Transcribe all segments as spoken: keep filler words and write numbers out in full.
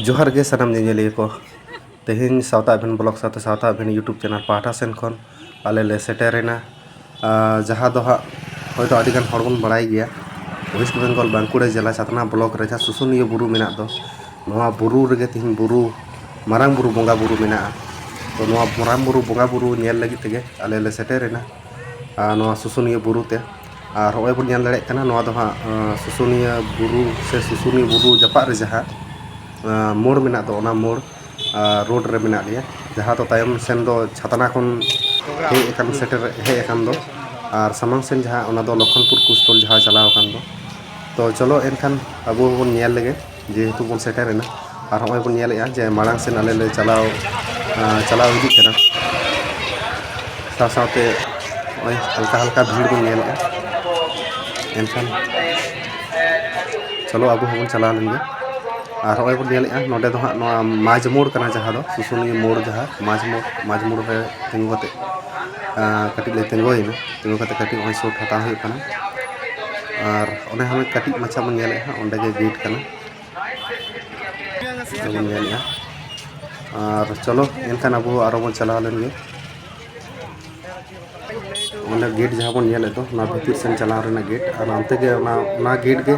ᱡᱚᱦᱟᱨ ᱜᱮ ᱥᱟᱱᱟᱢ ᱧᱮᱧᱮᱞᱤᱭᱟᱹ ᱠᱚ᱾ ᱛᱮᱦᱮᱧ ᱥᱟᱶᱛᱟ ᱟᱵᱷᱮᱱ ᱵᱞᱚᱜ ᱥᱟᱶᱛᱮ ᱥᱟᱶᱛᱟ ᱟᱵᱷᱮᱱ YouTube ᱪᱮᱱᱮᱞ ᱯᱟᱦᱴᱟ ᱥᱮᱱ ᱠᱷᱚᱱ ᱟᱞᱮ ᱞᱮ ᱥᱮᱴᱮᱨᱮᱱᱟ, ᱟᱨ ᱡᱟᱦᱟᱸ ᱫᱚ ᱦᱟᱸᱜ ᱦᱚᱭᱛᱳ ᱟᱹᱰᱤᱜᱟᱱ ᱦᱚᱲ ᱵᱚᱱ ᱵᱟᱲᱟᱭ ᱜᱮᱭᱟ, ᱳᱭᱮᱥᱴ ᱵᱮᱝᱜᱚᱞ ᱵᱟᱸᱠᱩᱲᱟ ᱡᱮᱞᱟ ᱪᱷᱟᱛᱱᱟ ᱵᱞᱚᱠ ᱨᱮ ᱡᱟᱦᱟᱸ ᱥᱩᱥᱩᱱᱤᱭᱟᱹ ᱵᱩᱨᱩ ᱢᱮᱱᱟᱜ ᱫᱚ, ᱱᱚᱣᱟ ᱵᱩᱨᱩ ᱨᱮᱜᱮ ᱛᱮᱦᱮᱧ ᱵᱩᱨᱩ, ᱢᱟᱨᱟᱝ ᱵᱩᱨᱩ ᱵᱚᱸᱜᱟ ᱵᱩᱨᱩ ᱢᱮᱱᱟᱜᱼᱟ᱾ ᱛᱚ ᱱᱚᱣᱟ ᱢᱟᱨᱟᱝ ᱵᱩᱨᱩ ᱵᱚᱸᱜᱟ ᱵᱩᱨᱩ ᱧᱮᱞ ᱞᱟᱹᱜᱤᱫ ᱛᱮᱜᱮ ᱟᱞᱮ ᱞᱮ ᱥᱮᱴᱮᱨᱮᱱᱟ, ᱟᱨ ᱱᱚᱣᱟ ᱥᱩᱥᱩᱱᱤᱭᱟᱹ ᱵᱩᱨᱩ ᱛᱮ᱾ ᱟᱨ ᱦᱚᱸᱜᱼᱚᱭ ᱵᱚᱱ ᱧᱮᱞ ᱫᱟᱲᱮᱭᱟᱜ ᱠᱟᱱᱟ, ᱱᱚᱣᱟ ᱫᱚ ᱦᱟᱸᱜ, ᱟᱸ, ᱥᱩᱥᱩᱱᱤᱭᱟᱹ ᱵᱩᱨᱩ ᱥᱮ ᱥᱩᱥᱩᱱᱤᱭᱟᱹ ᱵᱩᱨᱩ ᱡᱟᱯᱟᱜ ᱨᱮ ᱡᱟᱦᱟᱸ, ᱟᱸ, ᱢᱳᱲ ᱢᱮᱱᱟᱜ ᱫᱚ, ᱚᱱᱟ ᱢᱳᱲ, ᱟᱸ, ᱨᱳᱰ ᱨᱮ ᱢᱮᱱᱟᱜ ᱞᱮᱭᱟ, ᱡᱟᱦᱟᱸ ᱫᱚ ᱛᱟᱭᱚᱢ ᱥᱮᱱ ᱫᱚ ᱪᱷᱟᱛᱱᱟ ᱠᱷᱚᱱ ᱦᱮᱡ ᱟᱠᱟᱱ, ᱥᱮᱴᱮᱨ ᱦᱮᱡ ᱟᱠᱟᱱ ᱫᱚ, ᱟᱨ ᱥᱟᱢᱟᱝ ᱥᱮᱱ ᱡᱟᱦᱟᱸ, ᱚᱱᱟ ᱫᱚ ᱞᱚᱠᱷᱚᱱᱯᱩᱨ ᱠᱩᱥᱛᱚᱞ ᱡᱟᱦᱟᱸ ᱪᱟᱞᱟᱣ ᱟᱠᱟᱱ ᱫᱚ᱾ ᱛᱚ ᱪᱚᱞᱚ ᱮᱱᱠᱷᱟᱱ ᱟᱵᱚ ᱦᱚᱸᱵᱚᱱ ᱧᱮᱞ ᱞᱮᱜᱮ, ᱡᱮᱦᱮᱛᱩ ᱵᱚᱱ ᱥᱮᱴᱮᱨ ᱮᱱᱟ᱾ ᱟᱨ ᱦᱚᱸᱜᱼᱚᱭ ᱵᱚᱱ ᱧᱮᱞᱮᱜᱼᱟ ᱡᱮ ᱢᱟᱲᱟᱝ ᱥᱮᱱ ᱟᱞᱮ ᱞᱮ ᱪᱟᱞᱟᱣ, ᱟᱸ, ᱪᱟᱞᱟᱣ ᱤᱫᱤᱜ ᱠᱟᱱᱟ᱾ ᱥᱟᱶ ᱥᱟᱶᱛᱮ ᱱᱚᱜᱼᱚᱭ ᱦᱟᱞᱠᱟ ᱦᱟᱞᱠᱟ ᱵᱷᱤᱲ ᱵᱚᱱ ᱧᱮᱞᱮᱜᱼᱟ᱾ ᱮᱱᱠᱷᱟᱱ ᱪᱚᱞᱚ ᱟᱵᱚ ᱦᱚᱸᱵᱚᱱ ᱪᱟᱞᱟᱣ ᱞᱮᱱ ᱜᱮ᱾ ᱟᱨ ᱦᱚᱸᱜᱼᱚᱭ ᱵᱚᱱ ᱧᱮᱞᱮᱜᱼᱟ, ᱱᱚᱸᱰᱮ ᱫᱚ ᱦᱟᱸᱜ ᱱᱚᱣᱟ ᱢᱟᱡᱽ ᱢᱳᱲ ᱠᱟᱱᱟ, ᱡᱟᱦᱟᱸ ᱫᱚ ᱥᱩᱥᱩᱱᱤᱭᱟᱹ ᱢᱳᱲ, ᱡᱟᱦᱟᱸ ᱢᱟᱡᱽ ᱢᱳᱲ, ᱢᱟᱡᱽ ᱢᱳᱲ ᱨᱮ ᱛᱤᱸᱜᱩ ᱠᱟᱛᱮ, ᱟᱸ, ᱠᱟᱹᱴᱤᱡ ᱞᱮ ᱛᱤᱸᱜᱩᱭᱮᱱᱟ᱾ ᱛᱤᱸᱜᱩ ᱠᱟᱛᱮ ᱠᱟᱹᱴᱤᱡ ᱱᱚᱜᱼᱚᱭ ᱥᱩᱴ ᱦᱟᱛᱟᱣ ᱦᱩᱭᱩᱜ ᱠᱟᱱᱟ᱾ ᱟᱨ ᱚᱸᱰᱮ ᱦᱚᱸ ᱠᱟᱹᱴᱤᱡ ᱢᱟᱪᱷᱟ ᱵᱚᱱ ᱧᱮᱞᱮᱫᱼᱟ, ᱚᱸᱰᱮ ᱜᱮ ᱜᱮᱴ ᱠᱟᱱᱟ᱾ ᱵᱚᱱ ᱧᱮᱞᱮᱫᱼᱟ᱾ ᱟᱨ ᱪᱚᱞᱚ ᱮᱱᱠᱷᱟᱱ ᱟᱵᱚ ᱟᱨᱚ ᱵᱚᱱ ᱪᱟᱞᱟᱣ ᱞᱮᱱ ᱜᱮ᱾ ᱚᱸᱰᱮ ᱜᱮᱴ ᱡᱟᱦᱟᱸ ᱵᱚᱱ ᱧᱮᱞᱮᱫ ᱫᱚ, ᱚᱱᱟ ᱵᱷᱤᱛᱤᱨ ᱥᱮᱱ ᱪᱟᱞᱟᱣ ᱨᱮᱱᱟᱜ ᱜᱮᱴ, ᱟᱨ ᱚᱱᱛᱮ ᱜᱮ ᱚᱱᱟ, ᱚᱱᱟ ᱜᱮᱴ ᱜᱮ,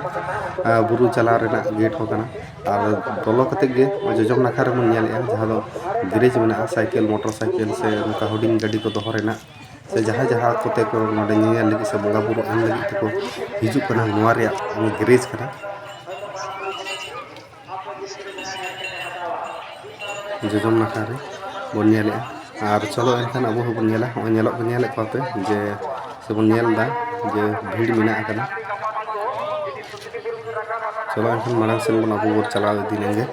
ᱟᱨ ᱵᱩᱨᱩ ᱪᱟᱞᱟᱣ ᱨᱮᱱᱟᱜ ᱜᱮᱴ ᱦᱚᱸ ᱠᱟᱱᱟ᱾ ᱟᱨ ᱵᱚᱞᱚ ᱠᱟᱛᱮ ᱜᱮ ᱡᱚᱡᱚᱢ ᱱᱟᱠᱷᱟ ᱨᱮᱵᱚᱱ ᱧᱮᱞᱮᱫᱼᱟ, ᱡᱟᱦᱟᱸ ᱫᱚ ᱜᱮᱨᱮᱡᱽ ᱢᱮᱱᱟᱜᱼᱟ, ᱥᱟᱭᱠᱮᱞ, ᱢᱚᱴᱚᱨ ᱥᱟᱭᱠᱮᱞ ᱥᱮ ᱱᱚᱝᱠᱟ ᱦᱩᱰᱤᱧ ᱜᱟᱹᱰᱤ ᱠᱚ ᱫᱚᱦᱚ ᱨᱮᱱᱟᱜ, ᱥᱮ ᱡᱟᱦᱟᱸᱭ ᱡᱟᱦᱟᱸ ᱠᱚᱛᱮ ᱠᱚ ᱱᱚᱰᱮ ᱧᱮᱧᱮᱞ ᱞᱟᱹᱜᱤᱫ ᱥᱮ ᱵᱚᱸᱜᱟ ᱵᱩᱨᱩ ᱮᱢ ᱞᱟᱹᱜᱤᱫ ᱛᱮᱠᱚ ᱦᱤᱡᱩᱜ ᱠᱟᱱᱟ, ᱱᱚᱣᱟ ᱨᱮᱭᱟᱜ ᱜᱮᱨᱮᱡᱽ ᱠᱟᱱᱟ᱾ ᱡᱚᱡᱚᱢ ᱱᱟᱠᱷᱟ ᱨᱮ ᱵᱚᱱ ᱧᱮᱞᱮᱜᱼᱟ᱾ ᱟᱨ ᱪᱚᱞᱚ ᱮᱱᱠᱷᱟᱱ ᱟᱵᱚ ᱦᱚᱸᱵᱚᱱ ᱧᱮᱞᱟ᱾ ᱦᱚᱸᱜᱼᱚᱭ ᱧᱮᱞᱚᱜ, ᱧᱮᱞᱮᱫ ᱠᱚᱣᱟ ᱯᱮ ᱡᱮ, ᱥᱮᱵᱚᱱ ᱧᱮᱞ ᱮᱫᱟ ᱡᱮ ᱵᱷᱤᱲ ᱢᱮᱱᱟᱜ ᱟᱠᱟᱫᱟ᱾ ᱪᱚᱞᱚ ᱮᱱᱠᱷᱟᱱ ᱢᱟᱲᱟᱝ ᱥᱮᱱ ᱵᱚᱱ ᱟᱵᱚ ᱵᱚᱱ ᱪᱟᱞᱟᱣ ᱤᱫᱤ ᱞᱮᱱ ᱜᱮ᱾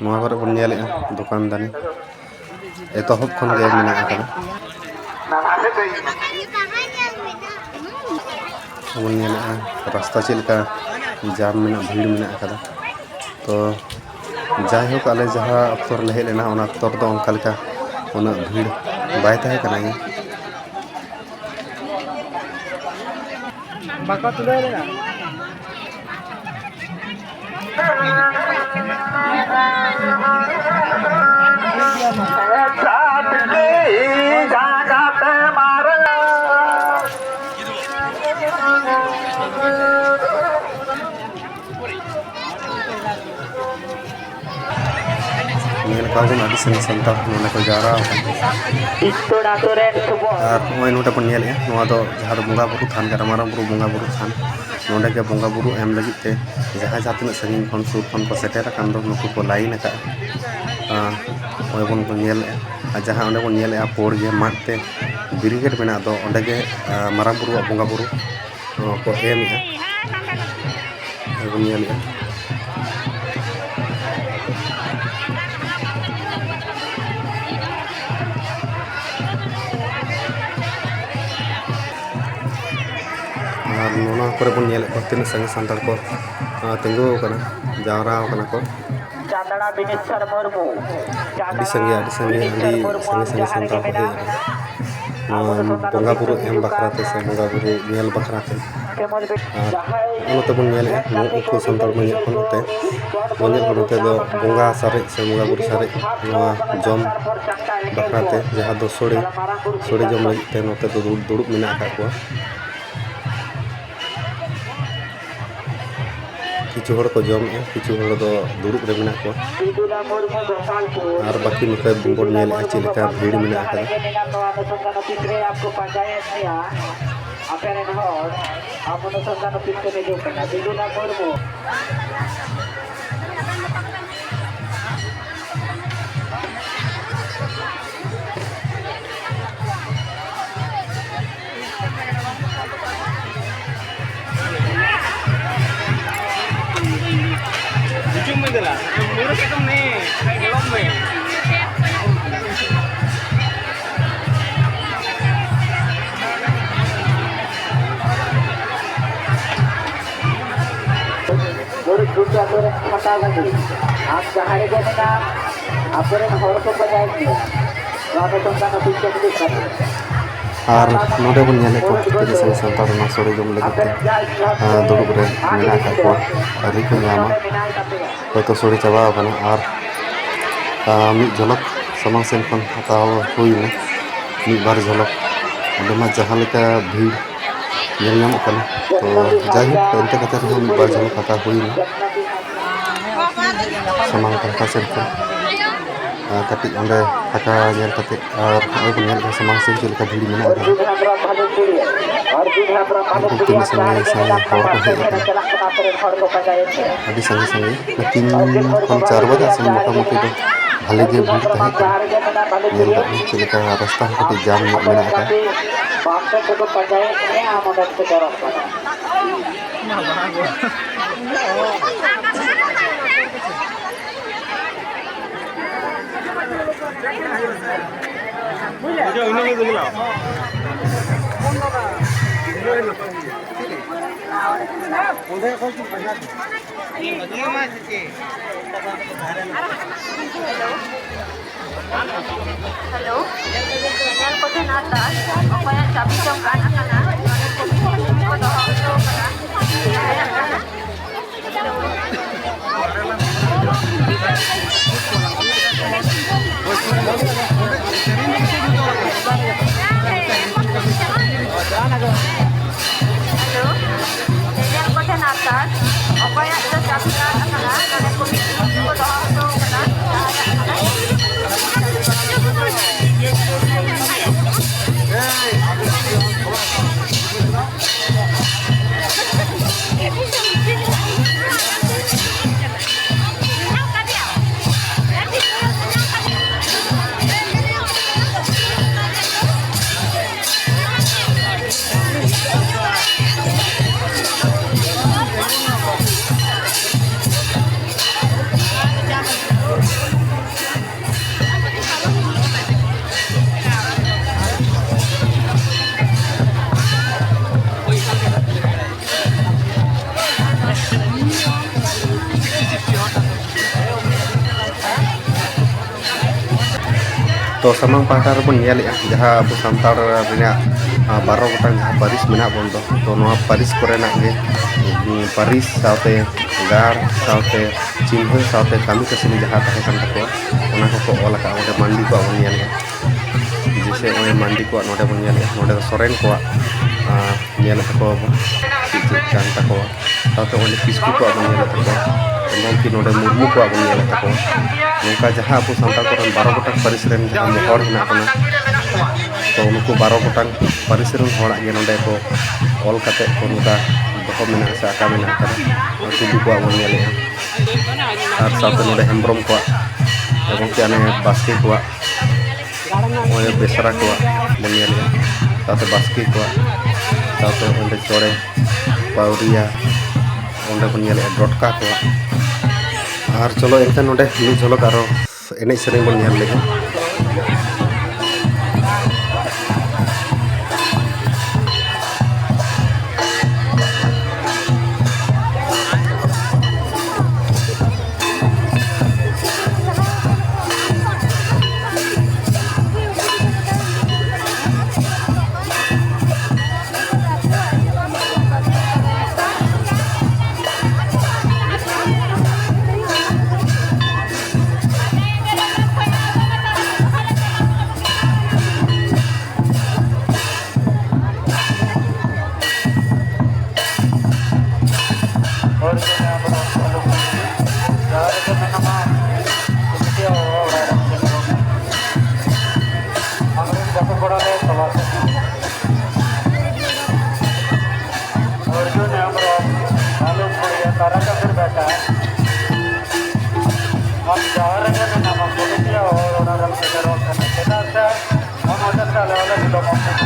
ᱱᱚᱣᱟ ᱠᱚᱨᱮ ᱵᱚᱱ ᱧᱮᱞᱮᱜᱼᱟ ᱫᱚᱠᱟᱱ ᱫᱟᱹᱱᱤ ᱮᱛᱚᱦᱚᱵ ᱠᱷᱚᱱ ᱜᱮ ᱢᱮᱱᱟᱜ ᱟᱠᱟᱫᱟ᱾ ᱵᱚᱱ ᱧᱮᱞᱮᱜᱼᱟ ᱨᱟᱥᱛᱟ ᱪᱮᱫ ᱞᱮᱠᱟ ᱡᱟᱢ ᱢᱮᱱᱟᱜ, ᱵᱷᱤᱲ ᱢᱮᱱᱟᱜ ᱟᱠᱟᱫᱟ᱾ ᱛᱚ ᱡᱟᱭᱦᱳᱠ, ᱟᱞᱮ ᱡᱟᱦᱟᱸ ᱚᱠᱛᱚ ᱨᱮᱞᱮ ᱦᱮᱡ ᱞᱮᱱᱟ, ᱚᱱᱟ ᱚᱠᱛᱚ ᱨᱮᱫᱚ ᱚᱱᱠᱟ ᱞᱮᱠᱟ ᱩᱱᱟᱹᱜ ᱵᱷᱤᱲ ᱵᱟᱭ ᱛᱟᱦᱮᱸ ᱠᱟᱱᱟ᱾ ᱵᱟᱠᱚ ᱛᱩᱞᱟᱹᱣ ᱞᱮᱱᱟ᱾ ᱧᱮᱞ ᱠᱚᱣᱟ ᱵᱚᱱ ᱟᱹᱰᱤ ᱥᱟᱸᱜᱮ ᱥᱟᱱᱛᱟᱲ ᱱᱚᱰᱮ ᱠᱚ ᱡᱟᱣᱨᱟ ᱟᱠᱟᱱᱟ᱾ ᱤᱥᱛᱚᱲ ᱟᱛᱳ ᱨᱮᱱ ᱥᱩᱵᱚᱞ᱾ ᱟᱨ ᱱᱚᱜᱼᱚᱭ ᱱᱚᱰᱮ ᱵᱚᱱ ᱧᱮᱞᱮᱫᱼᱟ, ᱱᱚᱣᱟ ᱫᱚ ᱡᱟᱦᱟᱸ ᱫᱚ ᱵᱚᱸᱜᱟ ᱵᱩᱨᱩ ᱛᱷᱟᱱ ᱠᱟᱱᱟ, ᱢᱟᱨᱟᱝ ᱵᱩᱨᱩ ᱵᱚᱸᱜᱟ ᱵᱩᱨᱩ ᱛᱷᱟᱱ᱾ ᱱᱚᱰᱮ ᱜᱮ ᱵᱚᱸᱜᱟ ᱵᱩᱨᱩ ᱮᱢ ᱞᱟᱹᱜᱤᱫ ᱛᱮ ᱡᱟᱦᱟᱸᱭ ᱡᱟᱦᱟᱸ ᱛᱤᱱᱟᱹᱜ ᱥᱟᱺᱜᱤᱧ ᱠᱷᱚᱱ ᱥᱩᱨ ᱠᱷᱚᱱ ᱠᱚ ᱥᱮᱴᱮᱨ ᱟᱠᱟᱱ ᱫᱚ, ᱱᱩᱠᱩ ᱠᱚ ᱞᱟᱭᱤᱱ ᱟᱠᱟᱫᱼᱟ᱾ ᱟᱨ ᱱᱚᱜᱼᱚᱭ ᱵᱚᱱ ᱧᱮᱞᱮᱫᱼᱟ, ᱟᱨ ᱡᱟᱦᱟᱸ ᱚᱸᱰᱮ ᱵᱚᱱ ᱧᱮᱞᱮᱫᱼᱟ ᱯᱳᱲ ᱜᱮ ᱢᱟᱫ ᱛᱮ ᱵᱮᱨᱤᱠᱮᱰ ᱢᱮᱱᱟᱜ ᱫᱚ, ᱚᱸᱰᱮ ᱜᱮ, ᱟᱨ, ᱢᱟᱨᱟᱝ ᱵᱩᱨᱩᱣᱟᱜ ᱵᱚᱸᱜᱟ ᱵᱩᱨᱩ ᱱᱚᱣᱟ ᱠᱚ ᱮᱢᱮᱜᱼᱟ᱾ ᱟᱨ ᱵᱚᱱ ᱧᱮᱞᱮᱜᱼᱟ᱾ ᱟᱨ ᱱᱚᱣᱟ ᱠᱚᱨᱮ ᱵᱚᱱ ᱧᱮᱞᱮᱫ ᱠᱚᱣᱟ ᱛᱤᱱᱟᱹᱜ ᱥᱟᱸᱜᱮ ᱥᱟᱱᱛᱟᱲ ᱠᱚ, ᱟᱨ, ᱛᱤᱸᱜᱩ ᱟᱠᱟᱱᱟ, ᱡᱟᱣᱨᱟ ᱟᱠᱟᱱᱟ ᱠᱚ᱾ ᱪᱟᱸᱫᱲᱟ ᱵᱤᱱᱮᱥᱥᱚᱨ ᱢᱩᱨᱢᱩ᱾ ᱟᱹᱰᱤ ᱥᱟᱸᱜᱮ, ᱟᱹᱰᱤ ᱥᱟᱸᱜᱮ, ᱟᱹᱰᱤ ᱥᱟᱸᱜᱮ ᱥᱟᱱᱛᱟᱲ ᱠᱚ ᱦᱮᱡ ᱟᱠᱟᱱᱟ᱾ ᱱᱚᱣᱟ ᱵᱚᱸᱜᱟ ᱵᱩᱨᱩ ᱮᱢ ᱵᱟᱠᱷᱨᱟ ᱛᱮ ᱥᱮ ᱵᱚᱸᱜᱟ ᱵᱩᱨᱩ ᱧᱮᱞ ᱵᱟᱠᱷᱨᱟ ᱛᱮ᱾ ᱟᱨ ᱱᱚᱛᱮ ᱵᱚᱱ ᱧᱮᱞᱮᱫᱼᱟ, ᱱᱩᱠᱩ ᱥᱟᱱᱛᱟᱲ ᱢᱟᱹᱱᱢᱤ ᱠᱚ ᱱᱚᱛᱮ, ᱵᱚᱱ ᱧᱮᱞ ᱠᱚᱣᱟ ᱱᱚᱛᱮ ᱫᱚ ᱵᱚᱸᱜᱟ ᱥᱟᱨᱮᱡ ᱥᱮ ᱵᱚᱸᱜᱟ ᱵᱩᱨᱩ ᱥᱟᱨᱮᱡ ᱱᱚᱣᱟ ᱡᱚᱢ ᱵᱟᱠᱷᱨᱟ ᱛᱮ, ᱡᱟᱦᱟᱸ ᱫᱚ ᱥᱳᱲᱮ, ᱥᱳᱲᱮ ᱡᱚᱢ ᱞᱟᱹᱜᱤᱫ ᱛᱮ ᱱᱚᱛᱮ ᱫᱚ ᱫᱩᱲᱩᱵ, ᱫᱩᱲᱩᱵ ᱢᱮᱱᱟᱜ ᱟᱠᱟᱫ ᱠᱚᱣᱟ᱾ ᱠᱤᱪᱷᱩ ᱦᱚᱲ ᱠᱚ ᱡᱚᱢᱮᱜᱼᱟ, ᱠᱤᱪᱷᱩ ᱦᱚᱲ ᱫᱚ ᱫᱩᱲᱩᱵ ᱨᱮ ᱢᱮᱱᱟᱜ ᱠᱚᱣᱟ᱾ ᱟᱨ ᱵᱟᱹᱠᱤ ᱱᱚᱛᱮ ᱵᱚᱱ ᱧᱮᱞᱮᱜᱼᱟ ᱪᱮᱫ ᱞᱮᱠᱟ ᱵᱷᱤᱲ ᱢᱮᱱᱟᱜ ᱟᱠᱟᱫᱟ᱾ ᱟᱯᱮ ᱨᱮᱱ ᱦᱚᱲ ᱟᱵᱚ ᱫᱤᱥᱚᱢ ᱫᱟᱱ ᱚᱯᱷᱤᱥ ᱠᱚ ᱦᱤᱡᱩᱜ ᱠᱟᱱᱟ, ᱵᱤᱫᱩᱞᱟ ᱢᱩᱨᱢᱩ᱾ ᱦᱤᱡᱩᱜ ᱢᱮ ᱫᱮᱞᱟ, ᱢᱩᱨᱩᱠ ᱮᱠᱫᱚᱢ ᱱᱮ, ᱧᱮᱞᱚᱜ ᱢᱮ᱾ ᱢᱩᱨᱩᱠ ᱜᱩᱴ ᱟᱛᱳ ᱨᱮᱱ ᱪᱷᱟᱛᱟ ᱜᱟᱹᱰᱤ, ᱟᱢ ᱡᱟᱦᱟᱸ ᱨᱮᱜᱮ ᱢᱮᱱᱟᱢ, ᱟᱯᱮ ᱨᱮᱱ ᱦᱚᱲ ᱠᱚ ᱯᱟᱸᱡᱟᱭᱮᱫ ᱢᱮᱭᱟ᱾ ᱱᱚᱣᱟ ᱫᱚ ᱥᱚᱝᱥᱛᱷᱟᱱ ᱚᱯᱷᱤᱥ ᱠᱚ ᱦᱤᱡᱩᱜ ᱠᱟᱱᱟ᱾ ᱟᱨ ᱱᱚᱰᱮ ᱵᱚᱱ ᱧᱮᱞᱮᱫ ᱠᱚᱣᱟ ᱛᱤᱱᱟᱹᱜ ᱥᱟᱸᱜᱮ ᱥᱟᱱᱛᱟᱲ ᱚᱱᱟ ᱥᱚᱲᱮ ᱡᱚᱢ ᱞᱟᱹᱜᱤᱫ ᱛᱮ, ᱟᱸ, ᱫᱩᱲᱩᱵ ᱨᱮ ᱢᱮᱱᱟᱜ ᱟᱠᱟᱫ ᱠᱚᱣᱟ᱾ ᱟᱹᱣᱨᱤ ᱠᱚ ᱧᱟᱢᱟ, ᱦᱚᱭᱛᱳ ᱥᱚᱲᱮ ᱪᱟᱵᱟ ᱟᱠᱟᱱᱟ᱾ ᱟᱨ, ᱟᱸ, ᱢᱤᱫ ᱡᱷᱚᱞᱚᱠ ᱥᱟᱢᱟᱝ ᱥᱮᱱ ᱠᱷᱚᱱ ᱦᱟᱛᱟᱣ ᱦᱩᱭᱱᱟ, ᱢᱤᱫ ᱵᱟᱨ ᱡᱷᱚᱞᱚᱠ᱾ ᱚᱸᱰᱮ ᱢᱟ ᱡᱟᱦᱟᱸ ᱞᱮᱠᱟ ᱵᱷᱤᱲ ᱧᱮᱞ ᱧᱟᱢᱚᱜ ᱠᱟᱱᱟ᱾ ᱛᱚ ᱡᱟᱭᱦᱳᱠ, ᱮᱱᱛᱮ ᱠᱟᱛᱮ ᱨᱮᱦᱚᱸ ᱢᱤᱫ ᱵᱟᱨ ᱡᱷᱚᱞᱚᱠ ᱦᱟᱛᱟᱣ ᱦᱩᱭᱱᱟ ᱥᱟᱢᱟᱝ ᱯᱟᱦᱴᱟ ᱥᱮᱱ ᱠᱷᱚᱱ᱾ ᱟᱨ ᱠᱟᱹᱴᱤᱡ ᱚᱸᱰᱮ ᱯᱷᱟᱸᱠᱟ ᱧᱮᱞ ᱠᱟᱛᱮ, ᱟᱨ ᱱᱚᱜᱼᱚᱭ ᱵᱚᱱ ᱧᱮᱞᱮᱫ ᱠᱟᱱᱟ ᱥᱟᱢᱟᱝ ᱥᱮᱫ ᱪᱮᱫ ᱞᱮᱠᱟ ᱵᱷᱤᱲ ᱢᱮᱱᱟᱜ ᱟᱠᱟᱫᱟ᱾ ᱩᱱᱠᱩ ᱛᱤᱱᱟᱹᱜ ᱥᱟᱸᱜᱮ ᱥᱟᱸᱜᱮ ᱦᱚᱲ ᱠᱚ ᱦᱮᱡ ᱟᱠᱟᱱᱟ, ᱟᱹᱰᱤ ᱥᱟᱸᱜᱮ ᱥᱟᱸᱜᱮ᱾ ᱛᱤᱱ ᱠᱷᱚᱱ ᱪᱟᱨ ᱵᱟᱡᱟᱜ ᱥᱮᱱ ᱢᱚᱴᱟᱢᱩᱴᱤ ᱫᱚ ᱵᱷᱟᱞᱮ ᱜᱮ ᱵᱷᱤᱲ ᱛᱟᱦᱮᱸ ᱠᱟᱱᱟ᱾ ᱧᱮᱞ ᱠᱟᱜ ᱵᱤᱱ ᱪᱮᱫ ᱞᱮᱠᱟ ᱨᱟᱥᱛᱟ ᱦᱚᱸ ᱠᱟᱹᱴᱤᱡ ᱡᱟᱢ ᱧᱚᱜ ᱢᱮᱱᱟᱜ ᱟᱠᱟᱫᱟ᱾ ᱦᱮᱞᱳ, ᱧᱮᱧᱮᱞ ᱠᱚᱴᱷᱮᱱ ᱟᱨᱫᱟᱥ, ᱚᱠᱚᱭᱟᱜ ᱪᱟᱹᱵᱤ ᱪᱚᱝ ᱟᱫ ᱟᱠᱟᱱᱟ, ᱱᱚᱰᱮ ᱠᱚᱢᱤᱴᱤ ᱠᱚ ᱫᱚᱦᱚ ᱦᱚᱴᱚ ᱟᱠᱟᱫᱟ, ᱡᱟᱦᱟᱸᱭᱟᱜ ᱠᱟᱱᱟ᱾ ᱦᱮᱞᱳ, ᱧᱮᱧᱮᱞ ᱠᱚᱴᱷᱮᱱ ᱟᱨᱫᱟᱥ, ᱚᱠᱚᱭᱟᱜ ᱪᱚ ᱪᱟᱹᱵᱤ ᱟᱫ ᱟᱠᱟᱱᱟ, ᱱᱚᱰᱮ ᱠᱚᱢᱤᱴᱤ ᱠᱚ ᱫᱚᱦᱚ ᱦᱚᱴᱚ ᱟᱠᱟᱫᱟ, ᱡᱟᱦᱟᱸᱭᱟᱜ ᱠᱟᱱᱟ᱾ ᱛᱚ ᱥᱟᱢᱟᱝ ᱯᱟᱦᱴᱟ ᱨᱮᱵᱚᱱ ᱧᱮᱞᱮᱜᱼᱟ, ᱡᱟᱦᱟᱸ ᱟᱵᱚ ᱥᱟᱱᱛᱟᱲ ᱨᱮᱱᱟᱜ, ᱟ, ᱵᱟᱨᱚ ᱜᱚᱴᱟᱝ ᱡᱟᱦᱟᱸ ᱯᱟᱹᱨᱤᱥ ᱢᱮᱱᱟᱜ ᱵᱚᱱ ᱫᱚ, ᱛᱚ ᱱᱚᱣᱟ ᱯᱟᱹᱨᱤᱥ ᱠᱚᱨᱮᱱᱟᱜ ᱜᱮ, ᱩᱸ, ᱯᱟᱹᱨᱤᱥ ᱥᱟᱶᱛᱮ ᱜᱟᱲ ᱥᱟᱶᱛᱮ ᱪᱤᱱᱦᱟᱹ ᱥᱟᱶᱛᱮ ᱠᱟᱹᱢᱤ ᱠᱟᱹᱥᱱᱤ ᱡᱟᱦᱟᱸ ᱛᱟᱦᱮᱸ ᱠᱟᱱ ᱛᱟᱠᱚᱣᱟ, ᱚᱱᱟ ᱠᱚᱠᱚ ᱚᱞ ᱟᱠᱟᱫᱼᱟ᱾ ᱚᱸᱰᱮ ᱢᱟᱱᱰᱤ ᱠᱚᱣᱟᱜ ᱵᱚᱱ ᱧᱮᱞᱮᱜᱼᱟ, ᱡᱮᱭᱥᱮ ᱱᱚᱜᱼᱚᱭ ᱢᱟᱱᱰᱤ ᱠᱚᱣᱟᱜ ᱱᱚᱰᱮ ᱵᱚᱱ ᱧᱮᱞᱮᱜᱼᱟ, ᱱᱚᱰᱮ ᱫᱚ ᱥᱚᱨᱮᱱ ᱠᱚᱣᱟᱜ, ᱟ, ᱧᱮᱞᱮᱫ ᱛᱟᱠᱚᱣᱟ ᱵᱚᱱ ᱪᱮᱫ ᱪᱮᱫ ᱠᱟᱱ ᱛᱟᱠᱚᱣᱟ᱾ ᱥᱟᱶᱛᱮ ᱚᱸᱰᱮ ᱠᱤᱥᱠᱩ ᱠᱚᱣᱟᱜ ᱵᱚᱱ ᱧᱮᱞᱮᱫ ᱛᱟᱠᱚᱣᱟ, ᱮᱢᱚᱱ ᱠᱤ ᱱᱚᱰᱮ ᱢᱩᱨᱢᱩ ᱠᱚᱣᱟᱜ ᱵᱚᱱ ᱧᱮᱞᱮᱫ ᱛᱟᱠᱚᱣᱟ᱾ ᱱᱚᱝᱠᱟ ᱡᱟᱦᱟᱸ ᱟᱵᱚ ᱥᱟᱱᱛᱟᱲ ᱠᱚᱨᱮᱱ ᱵᱟᱨᱚ ᱜᱚᱴᱟᱝ ᱯᱟᱹᱨᱤᱥ ᱨᱮᱱ ᱡᱟᱦᱟᱸ ᱦᱚᱲ ᱦᱮᱱᱟᱜ ᱵᱚᱱᱟ, ᱛᱚ ᱱᱩᱠᱩ ᱵᱟᱨᱚ ᱜᱚᱴᱟᱝ ᱯᱟᱹᱨᱤᱥ ᱨᱮᱱ ᱦᱚᱲᱟᱜ ᱜᱮ ᱱᱚᱰᱮ ᱠᱚ ᱚᱞ ᱠᱟᱛᱮᱫ ᱠᱚ ᱱᱚᱝᱠᱟ ᱫᱚᱦᱚ ᱢᱮᱱᱟᱜᱼᱟ ᱥᱮ ᱟᱸᱠᱟ ᱢᱮᱱᱟᱜ ᱟᱠᱟᱫᱟ᱾ ᱴᱩᱰᱩ ᱠᱚᱣᱟᱜ ᱵᱚᱱ ᱧᱮᱞᱮᱫᱼᱟ, ᱟᱨ ᱥᱟᱶᱛᱮ ᱱᱚᱰᱮ ᱦᱮᱢᱵᱨᱚᱢ ᱠᱚᱣᱟᱜ, ᱮᱵᱚᱝ ᱠᱤ ᱟᱱᱮ ᱵᱟᱥᱠᱮ ᱠᱚᱣᱟᱜ, ᱱᱚᱜᱼᱚᱭ ᱵᱮᱥᱨᱟ ᱠᱚᱣᱟᱜ ᱵᱚᱱ ᱧᱮᱞᱮᱫᱼᱟ, ᱥᱟᱶᱛᱮ ᱵᱟᱥᱠᱮ ᱠᱚᱣᱟᱜ, ᱥᱟᱶᱛᱮ ᱚᱸᱰᱮ ᱪᱚᱲᱮ, ᱯᱟᱣᱨᱤᱭᱟ, ᱚᱸᱰᱮ ᱵᱚᱱ ᱧᱮᱞᱮᱫᱼᱟ ᱰᱚᱴᱠᱟ ᱠᱚᱣᱟᱜ᱾ ᱟᱨ ᱪᱚᱞᱚ ᱮᱱᱠᱷᱟᱱ ᱱᱚᱰᱮ ᱢᱤᱫ ᱡᱷᱚᱞᱚᱠ ᱟᱨᱚ ᱮᱱᱮᱡ ᱥᱮᱨᱮᱧ ᱵᱚᱱ ᱧᱮᱞ ᱞᱮᱜᱮ᱾ ᱚᱨᱡᱩᱱ ᱦᱮᱢᱵᱨᱚᱢ, ᱵᱷᱟᱞᱩᱠ ᱯᱩᱲᱤᱭᱟᱹ, ᱛᱟᱨᱟ ᱪᱟᱸᱫᱩᱨ ᱵᱮᱴᱟ᱾ ᱟᱢ ᱡᱟᱦᱟᱸ ᱨᱮᱜᱮ ᱢᱮᱱᱟᱢᱟ, ᱠᱚᱢᱤᱴᱤᱭᱟ ᱦᱚᱲ ᱚᱱᱟ ᱨᱮᱢ ᱥᱮᱴᱮᱨᱚᱜ ᱠᱟᱱᱟ᱾ ᱪᱮᱫᱟᱜ ᱥᱮ ᱟᱢ ᱦᱚᱛᱮᱡ ᱛᱮ ᱟᱞᱮ ᱦᱚᱸᱞᱮ ᱵᱤᱞᱚᱢᱚᱜ ᱠᱟᱱᱟ᱾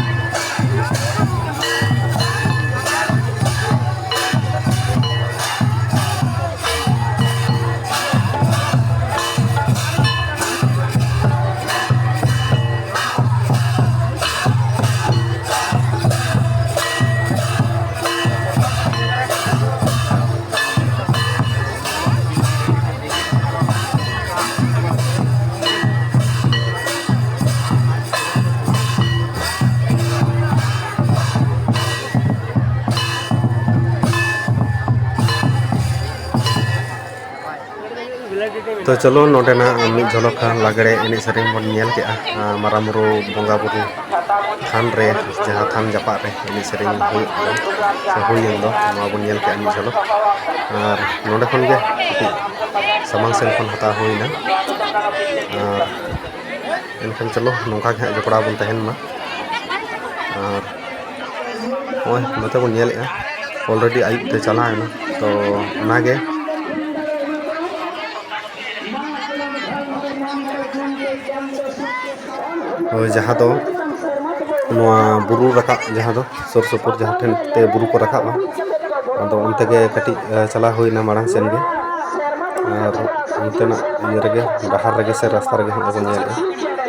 ᱛᱚ ᱪᱚᱞᱚ, ᱱᱚᱰᱮᱱᱟᱜ ᱢᱤᱫ ᱡᱷᱚᱞᱚᱠ ᱞᱟᱜᱽᱲᱮ ᱮᱱᱮᱡ ᱥᱮᱨᱮᱧ ᱵᱚᱱ ᱧᱮᱞ ᱠᱮᱜᱼᱟ᱾ ᱟᱨ ᱢᱟᱨᱟᱝ ᱵᱩᱨᱩ ᱵᱚᱸᱜᱟ ᱵᱩᱨᱩ ᱛᱷᱟᱱ ᱨᱮ, ᱡᱟᱦᱟᱸ ᱛᱷᱟᱱ ᱡᱟᱯᱟᱜ ᱨᱮ ᱮᱱᱮᱡ ᱥᱮᱨᱮᱧ ᱦᱩᱭᱩᱜ ᱠᱟᱱᱟ ᱥᱮ ᱦᱩᱭᱮᱱ ᱫᱚ, ᱱᱚᱣᱟ ᱵᱚᱱ ᱧᱮᱞ ᱠᱮᱜᱼᱟ ᱢᱤᱫ ᱡᱷᱚᱞᱚᱠ᱾ ᱟᱨ ᱱᱚᱰᱮ ᱠᱷᱚᱱ ᱜᱮ ᱠᱟᱹᱴᱤᱡ ᱥᱟᱢᱟᱝ ᱥᱮᱱ ᱠᱷᱚᱱ ᱦᱟᱛᱟᱣ ᱦᱩᱭᱱᱟ᱾ ᱟᱨ ᱮᱱᱠᱷᱟᱱ ᱪᱚᱞᱚ, ᱱᱚᱝᱠᱟ ᱜᱮ ᱦᱟᱸᱜ ᱡᱚᱯᱲᱟᱣ ᱵᱚᱱ ᱛᱟᱦᱮᱱ ᱢᱟ᱾ ᱟᱨ ᱱᱚᱜᱼᱚᱭ ᱱᱚᱛᱮ ᱵᱚᱱ ᱧᱮᱞᱮᱜᱼᱟ, already ᱟᱹᱭᱩᱵ ᱛᱮ ᱪᱟᱞᱟᱣ ᱮᱱᱟ᱾ ᱛᱚ ᱚᱱᱟᱜᱮ, ᱦᱳᱭ, ᱡᱟᱦᱟᱸ ᱫᱚ ᱱᱚᱣᱟ ᱵᱩᱨᱩ ᱨᱟᱠᱟᱵ, ᱡᱟᱦᱟᱸ ᱫᱚ ᱥᱩᱨ ᱥᱩᱯᱩᱨ ᱡᱟᱦᱟᱸ ᱴᱷᱮᱱ ᱛᱮ ᱵᱩᱨᱩ ᱠᱚ ᱨᱟᱠᱟᱵᱼᱟ, ᱟᱫᱚ ᱚᱱᱛᱮ ᱜᱮ ᱠᱟᱹᱴᱤᱡ, ᱮ, ᱪᱟᱞᱟᱣ ᱦᱩᱭᱱᱟ ᱢᱟᱲᱟᱝ ᱥᱮᱱ ᱜᱮ᱾ ᱟᱨ ᱚᱱᱛᱮᱱᱟᱜ ᱤᱭᱟᱹ ᱨᱮᱜᱮ, ᱰᱟᱦᱟᱨ ᱨᱮᱜᱮ ᱥᱮ ᱨᱟᱥᱛᱟ ᱨᱮᱜᱮ ᱦᱟᱸᱜ ᱵᱚᱱ ᱧᱮᱞᱮᱜᱼᱟ᱾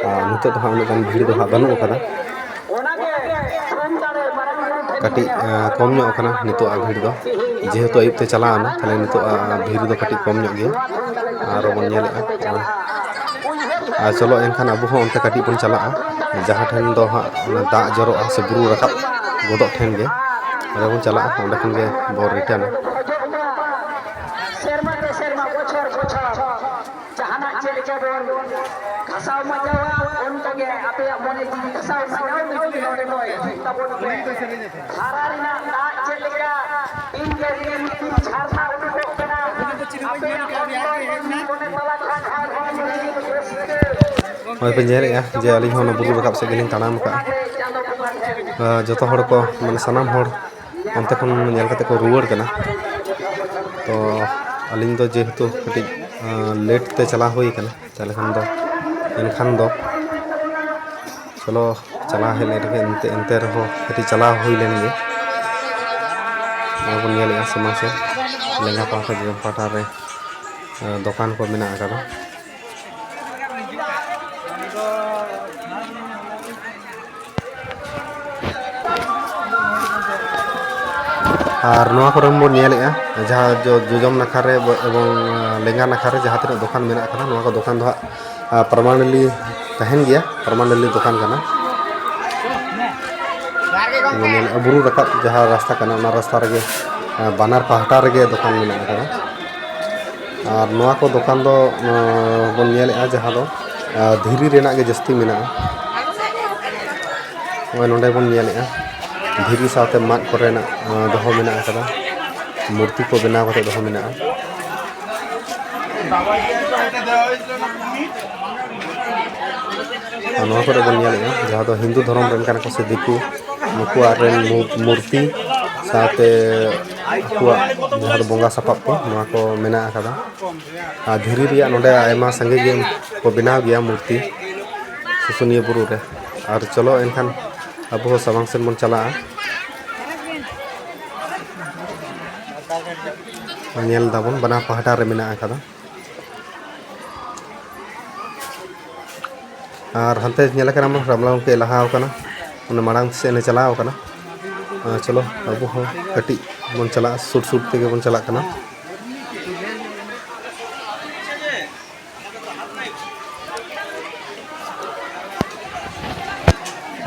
ᱟᱨ ᱱᱤᱛᱚᱜ ᱫᱚ ᱦᱟᱸᱜ ᱩᱱᱟᱹᱜ ᱜᱟᱱ ᱵᱷᱤᱲ ᱫᱚ ᱦᱟᱸᱜ ᱵᱟᱹᱱᱩᱜ ᱟᱠᱟᱫᱟ᱾ ᱠᱟᱹᱴᱤᱡ, ᱮᱸ, ᱠᱚᱢ ᱧᱚᱜ ᱟᱠᱟᱱᱟ ᱱᱤᱛᱚᱜ ᱟᱜ ᱵᱷᱤᱲ ᱫᱚ, ᱡᱮᱦᱮᱛᱩ ᱟᱹᱭᱩᱵ ᱛᱮ ᱪᱟᱞᱟᱣ ᱮᱱᱟ, ᱛᱟᱦᱞᱮ ᱱᱤᱛᱚᱜ ᱟᱜ ᱵᱷᱤᱲ ᱫᱚ ᱠᱟᱹᱴᱤᱡ ᱠᱚᱢ ᱧᱚᱜ ᱜᱮᱭᱟ᱾ ᱟᱨ ᱵᱚᱱ ᱧᱮᱞᱮᱜᱼᱟ᱾ ᱟᱨ ᱪᱚᱞᱚ ᱮᱱᱠᱷᱟᱱ ᱟᱵᱚ ᱦᱚᱸ ᱚᱱᱛᱮ ᱠᱟᱹᱴᱤᱡ ᱵᱚᱱ ᱪᱟᱞᱟᱜᱼᱟ, ᱡᱟᱦᱟᱸ ᱴᱷᱮᱱ ᱫᱚ ᱦᱟᱸᱜ ᱚᱱᱟ ᱫᱟᱜ ᱡᱚᱨᱚᱜᱼᱟ ᱥᱮ ᱵᱩᱨᱩ ᱨᱟᱠᱟᱵ ᱜᱚᱫᱚᱜ ᱴᱷᱮᱱ ᱜᱮ, ᱚᱸᱰᱮ ᱵᱚᱱ ᱪᱟᱞᱟᱜᱼᱟ, ᱚᱸᱰᱮ ᱠᱷᱚᱱ ᱜᱮ ᱵᱚᱱ ᱨᱤᱴᱟᱨᱱᱟ᱾ ᱥᱮᱨᱢᱟ ᱠᱮ ᱥᱮᱨᱢᱟ, ᱵᱚᱪᱷᱚᱨ ᱵᱚᱪᱷᱚᱨ ᱡᱟᱦᱟᱱᱟᱜ ᱪᱮᱫ ᱞᱮᱠᱟ ᱵᱚᱱ ᱜᱷᱟᱥᱟᱣ ᱢᱟᱡᱟᱣᱟ, ᱚᱱᱠᱟ ᱜᱮ ᱟᱯᱮᱭᱟᱜ ᱢᱚᱱᱮ ᱡᱤᱣᱤ ᱜᱷᱟᱥᱟᱣ ᱢᱟᱡᱟᱣ ᱞᱟᱹᱜᱤᱫ ᱱᱚᱰᱮ ᱫᱚ ᱦᱤᱡᱩᱜ ᱛᱟᱵᱚᱱ ᱯᱮ᱾ ᱫᱷᱟᱨᱟ ᱨᱮᱱᱟᱜ ᱫᱟᱜ ᱪᱮᱫ ᱞᱮᱠᱟ ᱫᱤᱱ ᱠᱮ ᱫᱤᱱ ᱡᱷᱟᱨᱱᱟ ᱩᱰᱩᱠᱚᱜ ᱠᱟᱱᱟ, ᱟᱯᱮᱭᱟᱜ ᱦᱚᱸ ᱢᱚᱱᱮ ᱛᱟᱞᱟ ᱠᱷᱚᱱ ᱟᱨᱦᱚᱸ ᱨᱟᱹᱥᱠᱟᱹ᱾ ᱱᱚᱜᱼᱚᱭ ᱯᱮ ᱧᱮᱞᱮᱜᱼᱟ ᱡᱮ ᱟᱹᱞᱤᱧ ᱦᱚᱸ ᱚᱱᱟ ᱵᱩᱨᱩ ᱨᱟᱠᱟᱵ ᱥᱮᱫ ᱜᱮᱞᱤᱧ ᱛᱟᱲᱟᱢ ᱟᱠᱟᱫᱼᱟ᱾ ᱟᱨ ᱡᱚᱛᱚ ᱦᱚᱲ ᱠᱚ, ᱢᱟᱱᱮ ᱥᱟᱱᱟᱢ ᱦᱚᱲ ᱚᱱᱛᱮ ᱠᱷᱚᱱ ᱧᱮᱞ ᱠᱟᱛᱮ ᱠᱚ ᱨᱩᱣᱟᱹᱲ ᱠᱟᱱᱟ᱾ ᱛᱚ ᱟᱹᱞᱤᱧ ᱫᱚ ᱡᱮᱦᱮᱛᱩ ᱠᱟᱹᱴᱤᱡ, ᱟᱸ, ᱞᱮᱴ ᱛᱮ ᱪᱟᱞᱟᱣ ᱦᱩᱭ ᱠᱟᱱᱟ, ᱛᱟᱦᱞᱮ ᱠᱷᱟᱱ ᱫᱚ, ᱮᱱᱠᱷᱟᱱ ᱫᱚ ᱪᱚᱞᱚ ᱪᱟᱞᱟᱣ ᱦᱮᱡ ᱞᱮᱱ ᱨᱮᱜᱮ ᱮᱱᱛᱮ, ᱮᱱᱛᱮ ᱨᱮᱦᱚᱸ ᱠᱟᱹᱴᱤᱡ ᱪᱟᱞᱟᱣ ᱦᱩᱭ ᱞᱮᱱ ᱜᱮ᱾ ᱱᱚᱣᱟ ᱵᱚᱱ ᱧᱮᱞᱮᱜᱼᱟ ᱥᱟᱢᱟᱝ ᱥᱮᱫ ᱞᱮᱸᱜᱟ ᱯᱟᱦᱴᱟ, ᱡᱚᱡᱚᱢ ᱯᱟᱦᱴᱟ ᱨᱮ, ᱟᱸ, ᱫᱚᱠᱟᱱ ᱠᱚ ᱢᱮᱱᱟᱜ ᱟᱠᱟᱫᱟ᱾ ᱟᱨ ᱱᱚᱣᱟ ᱠᱚᱨᱮ ᱵᱚᱱ ᱧᱮᱞᱮᱜᱼᱟ, ᱡᱟᱦᱟᱸ ᱡᱚ-, ᱡᱚᱡᱚᱢ ᱱᱟᱠᱷᱟ ᱨᱮ ᱵᱚ-, ᱮᱵᱚᱝ, ᱟᱸ, ᱞᱮᱸᱜᱟ ᱱᱟᱠᱷᱟ ᱨᱮ ᱡᱟᱦᱟᱸ ᱛᱤᱱᱟᱹᱜ ᱫᱚᱠᱟᱱ ᱢᱮᱱᱟᱜ ᱟᱠᱟᱫᱟ, ᱱᱚᱣᱟ ᱠᱚ ᱫᱚᱠᱟᱱ ᱫᱚ ᱦᱟᱸᱜ, ᱟᱸ, permanently ᱛᱟᱦᱮᱱ ᱜᱮᱭᱟ, permanently ᱫᱚᱠᱟᱱ ᱠᱟᱱᱟ᱾ ᱵᱚᱱ ᱧᱮᱞᱮᱜᱼᱟ, ᱵᱩᱨᱩ ᱨᱟᱠᱟᱵ ᱡᱟᱦᱟᱸ ᱨᱟᱥᱛᱟ ᱠᱟᱱᱟ, ᱚᱱᱟ ᱨᱟᱥᱛᱟ ᱨᱮᱜᱮ, ᱟᱸ, ᱵᱟᱱᱟᱨ ᱯᱟᱦᱴᱟ ᱨᱮᱜᱮ ᱫᱚᱠᱟᱱ ᱢᱮᱱᱟᱜ ᱟᱠᱟᱫᱟ᱾ ᱟᱨ ᱱᱚᱣᱟ ᱠᱚ ᱫᱚᱠᱟᱱ ᱫᱚ, ᱟᱸ, ᱵᱚᱱ ᱧᱮᱞᱮᱫᱼᱟ, ᱡᱟᱦᱟᱸ ᱫᱚ, ᱟᱸ, ᱫᱷᱤᱨᱤ ᱨᱮᱱᱟᱜ ᱜᱮ ᱡᱟᱹᱥᱛᱤ ᱢᱮᱱᱟᱜᱼᱟ᱾ ᱱᱚᱜᱼᱚᱭ ᱱᱚᱰᱮ ᱵᱚᱱ ᱧᱮᱞᱮᱫᱼᱟ, ᱫᱷᱤᱨᱤ ᱥᱟᱶᱛᱮ ᱢᱟᱫ ᱠᱚᱨᱮᱱᱟᱜ, ᱟᱸ, ᱫᱚᱦᱚ ᱢᱮᱱᱟᱜ ᱟᱠᱟᱫᱟ, ᱢᱩᱨᱛᱤ ᱠᱚ ᱵᱮᱱᱟᱣ ᱠᱟᱛᱮ ᱫᱚᱦᱚ ᱢᱮᱱᱟᱜᱼᱟ᱾ ᱟᱨ ᱱᱚᱣᱟ ᱠᱚᱨᱮ ᱵᱚᱱ ᱧᱮᱞᱮᱫᱼᱟ, ᱡᱟᱦᱟᱸ ᱫᱚ ᱦᱤᱱᱫᱩ ᱫᱷᱚᱨᱚᱢ ᱨᱮᱱ ᱠᱟᱱᱟ ᱠᱚ ᱥᱮ ᱫᱤᱠᱩ, ᱱᱩᱠᱩᱣᱟᱜ ᱨᱮᱱ ᱢᱩ-, ᱢᱩᱨᱛᱤ ᱥᱟᱶᱛᱮ ᱟᱠᱚᱣᱟᱜ ᱡᱟᱦᱟᱸ ᱫᱚ ᱵᱚᱸᱜᱟ ᱥᱟᱯᱟᱵ ᱠᱚ, ᱱᱚᱣᱟ ᱠᱚ ᱢᱮᱱᱟᱜ ᱟᱠᱟᱫᱟ᱾ ᱟᱨ ᱫᱷᱤᱨᱤ ᱨᱮᱭᱟᱜ ᱱᱚᱰᱮ ᱟᱭᱢᱟ ᱥᱟᱸᱜᱮ ᱜᱮ ᱠᱚ ᱵᱮᱱᱟᱣ ᱜᱮᱭᱟ ᱢᱩᱨᱛᱤ ᱥᱩᱥᱩᱱᱤᱭᱟᱹ ᱵᱩᱨᱩ ᱨᱮ᱾ ᱟᱨ ᱪᱚᱞᱚ ᱮᱱᱠᱷᱟᱱ ᱟᱵᱚ ᱦᱚᱸ ᱥᱟᱢᱟᱝ ᱥᱮᱱ ᱵᱚᱱ ᱪᱟᱞᱟᱜᱼᱟ᱾ ᱧᱮᱞ ᱫᱟᱵᱚᱱ ᱵᱟᱱᱟᱨ ᱯᱟᱦᱴᱟ ᱨᱮ ᱢᱮᱱᱟᱜ ᱟᱠᱟᱫᱟ᱾ ᱟᱨ ᱦᱟᱱᱛᱮ ᱧᱮᱞ ᱟᱠᱟᱱᱟ ᱵᱚᱱ ᱨᱟᱢᱞᱟ ᱜᱚᱢᱠᱮ ᱞᱟᱦᱟ ᱟᱠᱟᱱᱟ, ᱚᱱᱟ ᱢᱟᱲᱟᱝ ᱥᱮᱫ ᱮ ᱪᱟᱞᱟᱣ ᱟᱠᱟᱱᱟ᱾ ᱟᱨ ᱪᱚᱞᱚ ᱟᱵᱚ ᱦᱚᱸ ᱠᱟᱹᱴᱤᱡ ᱵᱚᱱ ᱪᱟᱞᱟᱜᱼᱟ, ᱥᱩᱨ ᱥᱩᱨ ᱛᱮᱜᱮ ᱵᱚᱱ ᱪᱟᱞᱟᱜ ᱠᱟᱱᱟ᱾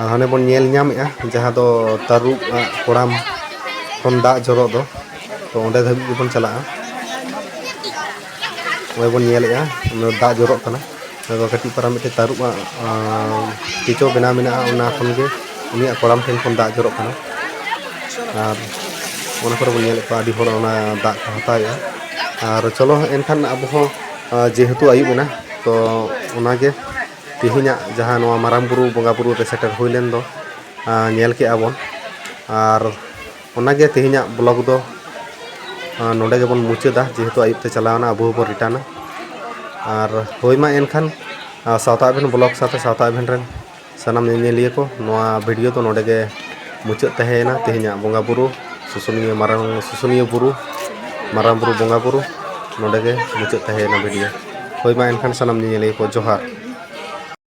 ᱟᱨ ᱦᱟᱱᱮ ᱵᱚᱱ ᱧᱮᱞ ᱧᱟᱢᱮᱜᱼᱟ, ᱡᱟᱦᱟᱸ ᱫᱚ ᱛᱟᱹᱨᱩᱵ ᱟᱜ ᱠᱚᱲᱟᱢ ᱠᱷᱚᱱ ᱫᱟᱜ ᱡᱚᱨᱚᱜ ᱫᱚ, ᱛᱚ ᱚᱸᱰᱮ ᱫᱷᱟᱹᱵᱤᱡ ᱜᱮᱵᱚᱱ ᱪᱟᱞᱟᱜᱼᱟ᱾ ᱱᱚᱜᱼᱚᱭ ᱵᱚᱱ ᱧᱮᱞᱮᱜᱼᱟ, ᱚᱱᱟ ᱫᱟᱜ ᱡᱚᱨᱚᱜ ᱠᱟᱱᱟ᱾ ᱚᱱᱟ ᱫᱚ ᱠᱟᱹᱴᱤᱡ ᱯᱟᱨᱟ ᱢᱤᱫᱴᱮᱱ ᱛᱟᱹᱨᱩᱵ ᱟᱜ, ᱟᱸ, ᱠᱮᱪᱚ ᱵᱮᱱᱟᱣ ᱢᱮᱱᱟᱜᱼᱟ, ᱚᱱᱟ ᱠᱷᱚᱱ ᱜᱮ ᱩᱱᱤᱭᱟᱜ ᱠᱚᱲᱟᱢ ᱴᱷᱮᱱ ᱠᱷᱚᱱ ᱫᱟᱜ ᱡᱚᱨᱚᱜ ᱠᱟᱱᱟ᱾ ᱟᱨ ᱚᱱᱟ ᱠᱚᱨᱮ ᱵᱚᱱ ᱧᱮᱞᱮᱫ ᱠᱚᱣᱟ, ᱟᱹᱰᱤ ᱦᱚᱲ ᱚᱱᱟ ᱫᱟᱜ ᱠᱚ ᱦᱟᱛᱟᱣᱮᱜᱼᱟ᱾ ᱟᱨ ᱪᱚᱞᱚ ᱮᱱᱠᱷᱟᱱ ᱟᱵᱚ ᱦᱚᱸ, ᱟᱸ, ᱡᱮᱦᱮᱛᱩ ᱟᱹᱭᱩᱵ ᱮᱱᱟ, ᱛᱚ ᱚᱱᱟᱜᱮ ᱛᱮᱦᱮᱧᱟᱜ ᱡᱟᱦᱟᱸ ᱱᱚᱣᱟ ᱢᱟᱨᱟᱝ ᱵᱩᱨᱩ ᱵᱚᱸᱜᱟ ᱵᱩᱨᱩ ᱨᱮ ᱥᱮᱴᱮᱨ ᱦᱩᱭ ᱞᱮᱱ ᱫᱚ, ᱟᱸ, ᱧᱮᱞ ᱠᱮᱜᱼᱟ ᱵᱚᱱ᱾ ᱟᱨ ᱚᱱᱟᱜᱮ ᱛᱮᱦᱮᱧᱟᱜ vlog ᱫᱚ, ᱟᱸ, ᱱᱚᱰᱮ ᱜᱮᱵᱚᱱ ᱢᱩᱪᱟᱹᱫᱟ, ᱡᱮᱦᱮᱛᱩ ᱟᱹᱭᱩᱵ ᱛᱮ ᱪᱟᱞᱟᱣᱱᱟ, ᱟᱵᱚ ᱦᱚᱸᱵᱚᱱ ᱨᱤᱴᱟᱨᱱᱟ᱾ ᱟᱨ ᱦᱳᱭ ᱢᱟ ᱮᱱᱠᱷᱟᱱ, ᱟᱸ, ᱥᱟᱶᱛᱟ ᱮᱵᱷᱮᱱ vlog ᱥᱟᱶᱛᱮ ᱥᱟᱶᱛᱟ ᱮᱵᱷᱮᱱ ᱨᱮᱱ ᱥᱟᱱᱟᱢ ᱧᱮᱧᱮᱞᱤᱭᱟᱹ ᱠᱚ, ᱱᱚᱣᱟ video ᱫᱚ ᱱᱚᱰᱮ ᱜᱮ ᱢᱩᱪᱟᱹᱫ ᱛᱟᱦᱮᱸᱭᱮᱱᱟ᱾ ᱛᱮᱦᱮᱧᱟᱜ ᱵᱚᱸᱜᱟ ᱵᱩᱨᱩ, ᱥᱩᱥᱩᱱᱤᱭᱟᱹ ᱢᱟᱨᱟᱝ, ᱥᱩᱥᱩᱱᱤᱭᱟᱹ ᱵᱩᱨᱩ, ᱢᱟᱨᱟᱝ ᱵᱩᱨᱩ ᱵᱚᱸᱜᱟ ᱵᱩᱨᱩ ᱱᱚᱰᱮ ᱜᱮ ᱢᱩᱪᱟᱹᱫ ᱛᱟᱦᱮᱸᱭᱮᱱᱟ video᱾ ᱦᱳᱭ ᱢᱟ ᱮᱱᱠᱷᱟᱱ ᱥᱟᱱᱟᱢ ᱧᱮᱧᱮᱞᱤᱭᱟᱹ ᱠᱚ ᱡᱚᱦᱟᱨ᱾